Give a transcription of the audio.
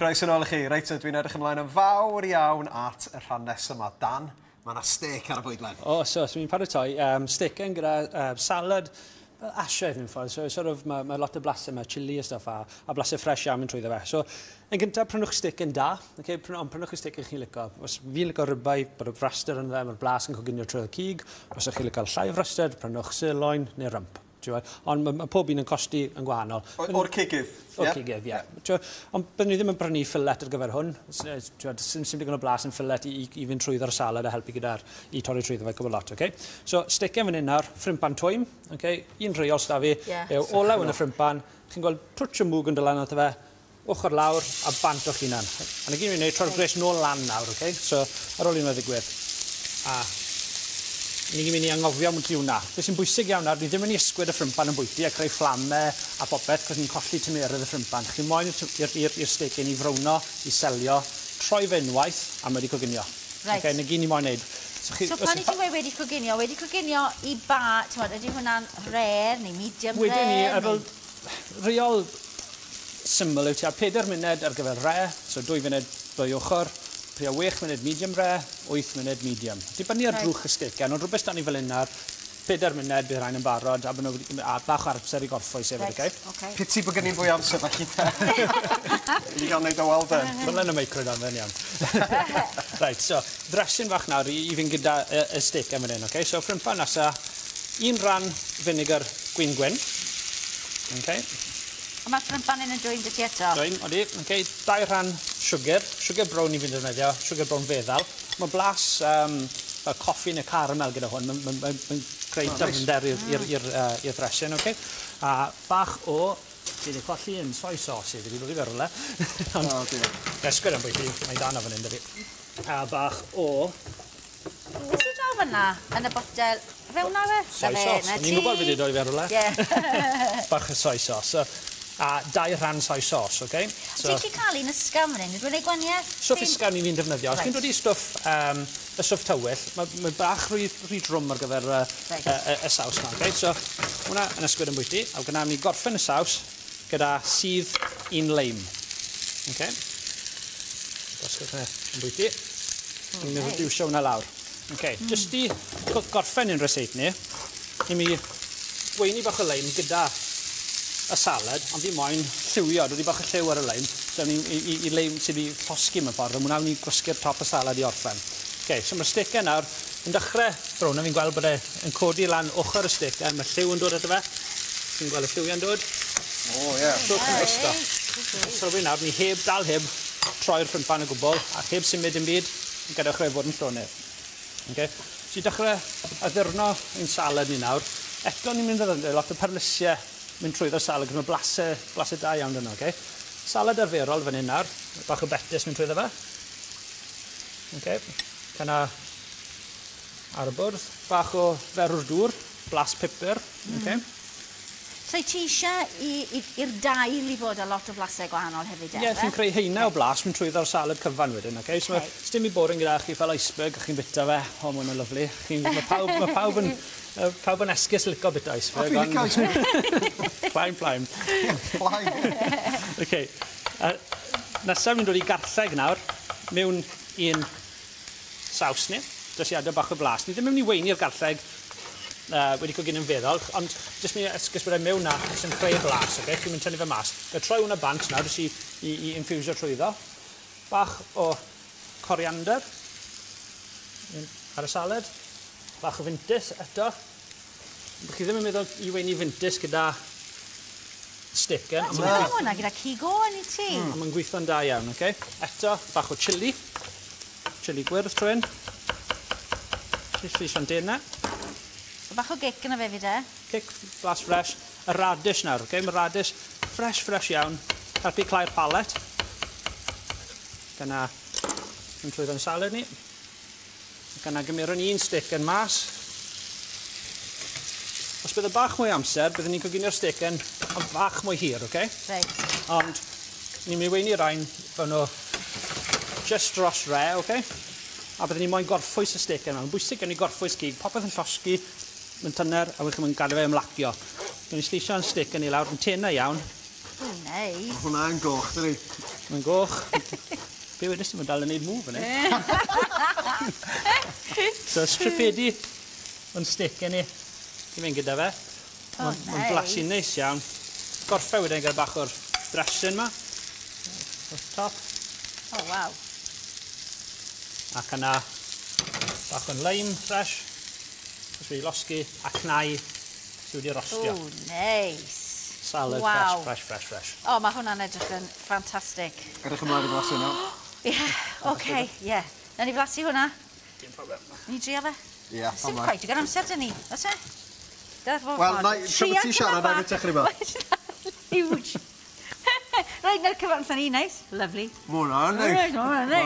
Croeso nôl i chi. Reit, so dwi'n edrych ymlaen yn fawr iawn at y rhan nesaf yma. Dan, mae yna stêc ar y fwydlen. O, so mi'n paratoi stecen gyda salad fel Asiaidd mewn ffordd. So, sort of, mae lot o blasau, mae chili a stuff a blasau ffres iawn yn trwyddo fe. So, yn gyntaf, prynwch stecen da, okay? Ond prynwch y stecen chi'n licio. Os fi'n licio ribeye, bod y fraster yn dde, mae'r blas yn coginio trwy'r cig. Os ydych chi'n licio llai o fraster, prynwch sirloin neu rump. Ond mae pob un yn costi yn gwahanol. O'r cigydd? O'r cigydd, ie. Ond byddwn ni ddim yn prynu fillet ar gyfer hwn. Sim digon o blas yn fillet i fynd trwyddo'r salad a helpu gyda'r i torri trwyddo fe cwbl lot. Okay? So, stecen fan hyn nawr, ffrimpan twym. Okay? Un rheol sydd fi, yw olew yn y ffrimpan. Chi'n gweld twtsh o mwg yn dod lan ato fe, ochr lawr a bant o'ch hunan. A na gyd ni'n gwneud, troi'r gwres nôl lan nawr. Okay? So, ar ôl un o ddigwydd. A ni'n mynd i anghofio am hwnna. Beth sy'n bwysig iawn nawr, ni ddim yn mynd i ysgwyd y ffrimpan yn bwyty a creu fflamau a popeth, cos ni'n colli tymeredd y ffrimpan. Chi'n moyn i'r stecen i frowno, i selio, troi fe unwaith, a mae wedi coginio. Reit. Okay, na gyd ni moyn neud. So, pan i ti'n gweud wedi coginio i ba, ti'n gwybod, ydy hwnna'n rare neu medium rare? Wedyn ni, fel reol syml yw tua 4 munud ar gyfer rare, so 2 munud dwy ochr, tua 6 munud medium rare, 8 munud medium. Dibynnu ar drwch y stecen, ond rhywbeth dan ni fel hyn ar 4 munud bydd rhain yn barod a, a bach o amser i gorffwys hefyd, okay? Okay. Piti bod gen i'n fwy amser felly. I gael neud o well done. Fel yn y micro dan fe'n iawn. Right, so, dressing fach nawr i fynd gyda y stecen fan hyn, okay? So, ffrimpan nesa, un rhan vinegar gwin gwyn. Okay. A mae'r ffrimpan yn dwyn dy ti eto? Dwyn, odi. Okay. 2 rhan sugar. Sugar brown i fynd defnyddio, sugar brown feddal. Mae blas fel coffi neu caramel gyda hwn. Mae'n creu dyfnder i'r dressing, okay? A bach o, fi wedi colli yn soy sauce i, fi wedi dod i fe rhywle. O, dear. Esgwyd am bwyty, mae dan o fan hyn, dydi. A bach o... Beth sy'n draw fyna yn y botel? Fe wna fe? Soy sauce. Ni'n gwybod fi wedi dod i fe rhywle. Bach o soy sauce. A 2 rhan soy sauce, okay? So, ti'n gallu cael un ysgafn fan hyn? Dwi'n gwneud gwaniaeth? Stwff ysgafn i fi'n defnyddio. Os chi'n dod i stwff, y stwff tywyll, mae bach rhy drwm ar gyfer y saws yma, okay? So, hwnna yn ysgwyd yn bwyty. A gyda ni gorffen y saws gyda sudd un leim. Okay? Gosgwch e yn bwyty. Ni'n mynd i reducio hwnna lawr. Okay. Jyst i gorffen un reseit ni, ni'n mynd i weini bach o leim gyda y salad, ond fi moyn lliwio, dod i bach o lliw ar y leim, so ni i leim sydd wedi llosgi mewn ffordd, a mwynhau ni gwasgu'r top y salad i orffen. Okay, so mae'r stecen nawr yn dechrau brown, a fi'n gweld bod e yn codi lan ochr y stecen, mae lliw yn dod ato fe. Fi'n gweld y lliwiau'n dod. O, ie. So, chi'n gwisgo. Sylwi nawr, ni heb, dal heb, troi'r ffrimpan o gwbl, a heb symud dim byd, yn gadewch fe fod yn llonydd. Okay. So i dechrau addurno ein salad ni nawr, eto ni'n mynd i ddefnyddio lot o perlysiau mynd trwyddo'r salad, cos mae blasau da iawn dyn nhw, okay? Salad arferol fan hyn nawr, bach o betys mynd trwyddo fe. Okay. Cyna ar y bwrdd, bach o ferw'r dŵr, blas pupur, okay? So ti eisiau i'r dail i fod â lot o blasau gwahanol hefyd, Ie, ti'n creu haenau o blas mynd trwyddo'r salad cyfan wedyn, okay? So sdim i bod yn gyda chi fel iceberg, chi'n bita fe, o, ma' hwnna'n lyfli. Mae pawb yn esgus licio bita iceberg. O, dwi'n licio iceberg. Plaen, plaen. Plaen. Okay. Nesaf ni'n dod i garlleg nawr, mewn un saws ni. Jyst i adel bach o blas. Ni ddim yn mynd i weini'r garlleg wedi coginio'n feddal, ond jyst mi esgus bod e mewn na, jyst yn creu blas, okay? Chi'n mynd tynnu fe mas. Ga troi hwnna bant nawr, jyst i infusio trwyddo. Bach o coriander ar y salad. Bach o fintys eto. Chi ddim yn meddwl i weini fintys gyda stecen. Ti'n meddwl hwnna gyda cig oen i ti? Mae'n gweithio'n da iawn, okay? Eto, bach o chili. Chili gwyrdd trwy'n. Chili siandena. Bach o gic yna fe fyd e? Cic, blas fresh. Y radish nawr, okay? Mae radish fresh, fresh iawn. Helpu clai'r palet. Dyna yn trwyddo'n salad ni. Ac yna gymerwn un stecen mas. Os bydd y bach mwy amser, byddwn ni'n coginio'r stecen yn bach mwy hir, okay? Reit. Ond ni'n mynd i weini rhain fel nhw just dros rare, okay? A byddwn ni moyn gorffwys y stecen yma. Mae'n bwysig gen i gorffwys cig, popeth yn llosgi, yn tyner, a wedyn chi'n gadael fe ymlacio. Dwi'n sleisio yn stecen ni lawr, yn tenau iawn. O, neis. Hwna'n goch, dydi? Mae'n goch. Be wedys ti, mae'n dal yn neud move yna. So, stripedi o'n steak ni i fynd gyda fe. Oh, Mae'n blasu neis iawn. Gorffen wedyn gyda bach o'r dressing ma. O'r top. Oh, waw. Ac yna bach o'n lime fresh. Os wedi losgi a cnau sydd wedi rostio. Oh, neis. Salad Waw. fresh, fresh, fresh, fresh. O, mae hwnna'n edrych yn ffantastig. Edrych ymlaen i blasu hwnna. Ie, oce, ie. Nawn ni flasu hwnna. Dim problem. Ni drio fe? Ie, Sim cweit, digon amser dyn ni, oes e? Wel, tra bod ti'n siarad, na i fyta chydig bach. Huge. Reit, na'r cyfan ni, neis. Lovely. Ma' hwnna'n neis. Reit, ma' hwnna'n neis.